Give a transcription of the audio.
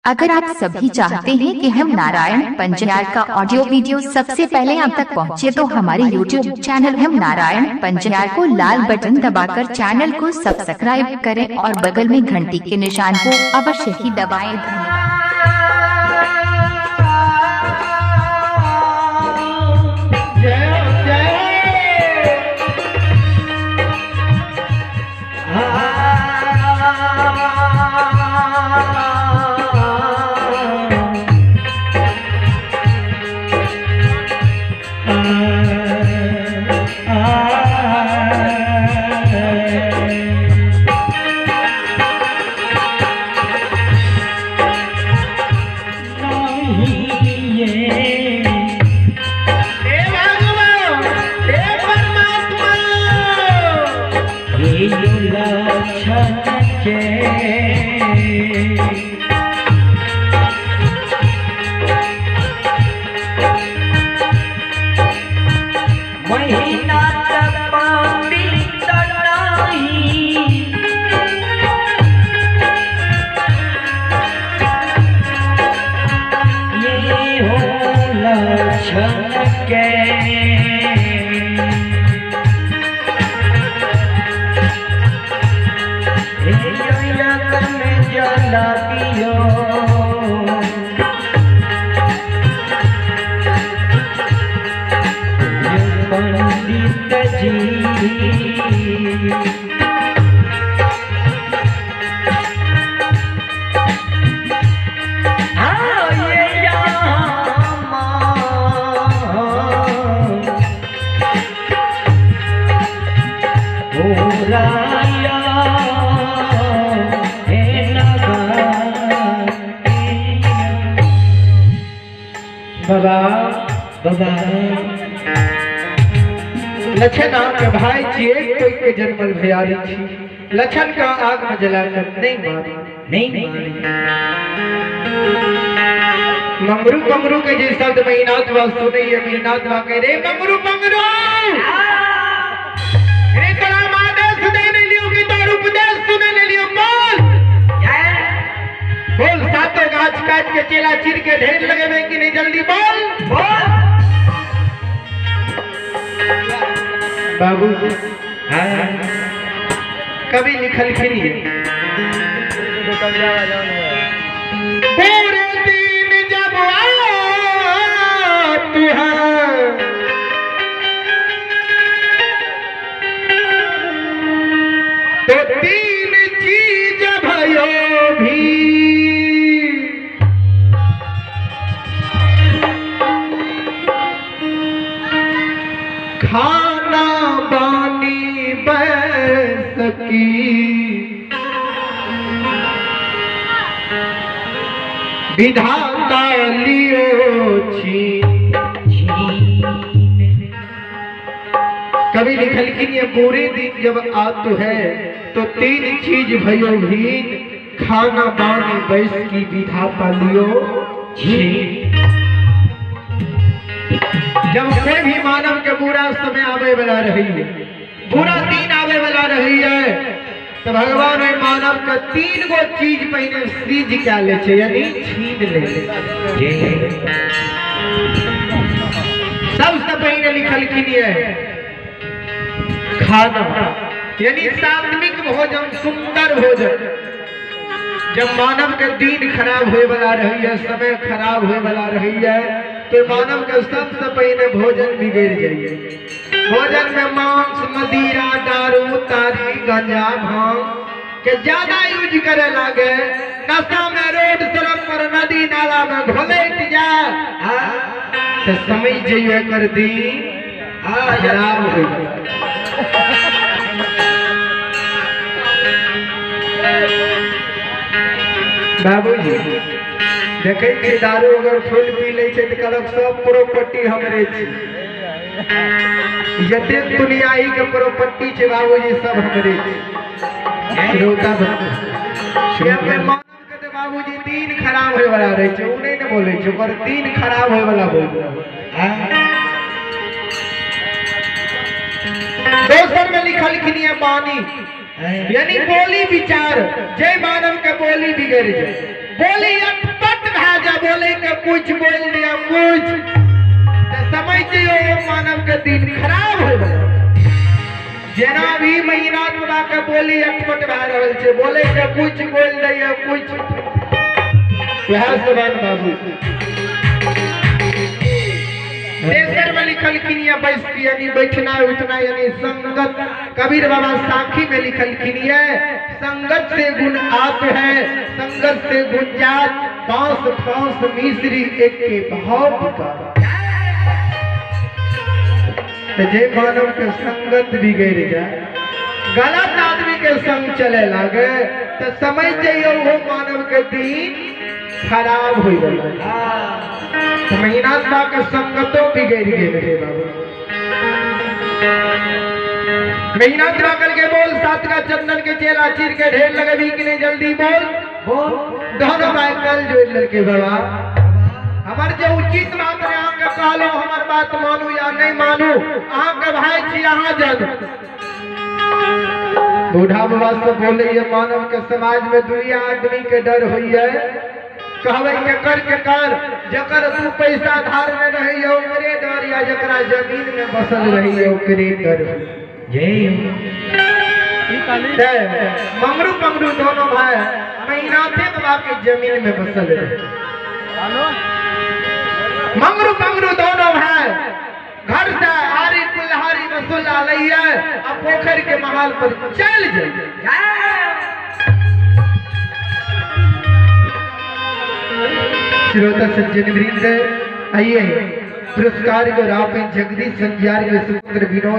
अगर आप सभी चाहते हैं कि हम नारायण पंजियार का ऑडियो वीडियो सबसे पहले आप तक पहुंचे तो हमारे YouTube channel हम नारायण पंजियार को लाल बटन दबाकर चैनल को सब्सक्राइब करें और बगल में घंटी के निशान को अवश्य ही दबाएं। धन्यवाद। महीना ये हो लक्षण के जला दियो पंडित जी बाबा बाबा लक्षण के भाई छी एक कोई के जन्मल भैयारी छी। लक्षण का आग में जलाकर नहीं मारी नहीं मारी। मंगरू मंगरू के जे शब्द महीनाथ वा सुने ये महीनाथ वा कह रे मंगरू मंगरू रे तोरा आदेश देने लियो कि तोर उपदेश सुने ले लियो। बोल बोल सातों गाछ काट के चेला चीर के ढेर लगेबे कि नहीं? जल्दी बोल बोल। बाबू कभी लिखल फिर पूरे दिन जब आत है तो तीन चीज भयो भी खाना बानी बैसकी विधाता लियो छी। कभी लिखलखिन ये पूरे दिन जब आत है तो तीन चीज भयो भीन खाना बानी बैसकी विधाता लियो छी। जब कोई भी मानव के बुरा समय आवे वाला रही है, बुरा दिन आवे वाला रही है, तो भगवान मानव का तीन गो चीज पहले सीज क्या ले छे यानी छीन ले। सबसे पहले लिखलखिन ये खाना यानी सात्विक भोजन, सुंदर भोजन। जब मानव के दिन खराब होए वाला रही है, समय खराब होए वाला रही है, तो मानव के सबसे पहले भोजन बिगड़ जाइए। भोजन में मांस मदिरा दारू तारी गंजा भांग के ज्यादा यूज करे लागे, नशा में रोड सड़क पर नदी नाला में घोलट जाए तो समझ जाइए कर दी खराब हो गई। बाबूजी देखे छी दारू अगर फूल पी ले छै त कहलक सब प्रॉपर्टी हमरे छी, जतेक दुनियाई के प्रॉपर्टी छै बाबूजी सब हमरे छी। श्रोता मानव के त बाबूजी दिन खराब होय वाला रहे छै, उ नहीं ने बोले छै, ओकर दिन खराब होय वाला बोल। दोसर में लिखलखिन ये बानी यानी बोली विचार, जय मानव के बोली बिगड़ जाए, बोली अटपट बोले के कुछ बोल दिया कुछ तो समझ जइयो मानव के दिन खराब हो गए। जेना भी महीना बाबा के बोली अटपट भए रहल छै, बोले के कुछ बोल दैया कुछ, वएह समान बाबू। तेसर में लिखलखिन ये बैसती यानी बैठना उठना यानी संगत। कबीर बाबा साखी में लिखलखिन ये संगत से गुण आत है, संगत से गुण जात, बांस फांस मिश्री एक के भाव पुकार। तो जे मानव के संगत बिगड़ जाए, गलत आदमी के संग चले लागे तो समझ जाइयो वो मानव के दिन खराब हो गए। तो महीनाथ बा के संगतो बिगड़ गए रे बाबू। महीनाथ बा कल के बोल सात का चंदन के चेला चीर के ढेर लगे भी कि नहीं जल्दी बोल बोल। दोनों भाई कल जोड़ लड़के बाबा हमार जो उचित बात रहे अहाँ के कहलो, हमार बात मानू या नहीं मानू, अहाँ के भाई छी अहाँ जद। बूढ़ा बाबा से बोले ये मानव के समाज में दुनिया आदमी के डर होइए, कहबै के कर के कर, जकर 2 पैसा धार में रही ओकरे डर या जकरा जमीन में बसल रही ओकरे डर। मंगरू पंगरू दोनों भाई महीनाथे बाबा के जमीन में बसल रहे। मंगरू पंगरू दोनों भाई घर से आरी कुल्हारी वसूला लइए आ पोखर के महाल पर चल जाइए। श्रोता सज्जन वृंद, आइए पुरस्कार को राव जगदीश संजार के सुपुत्र विनोद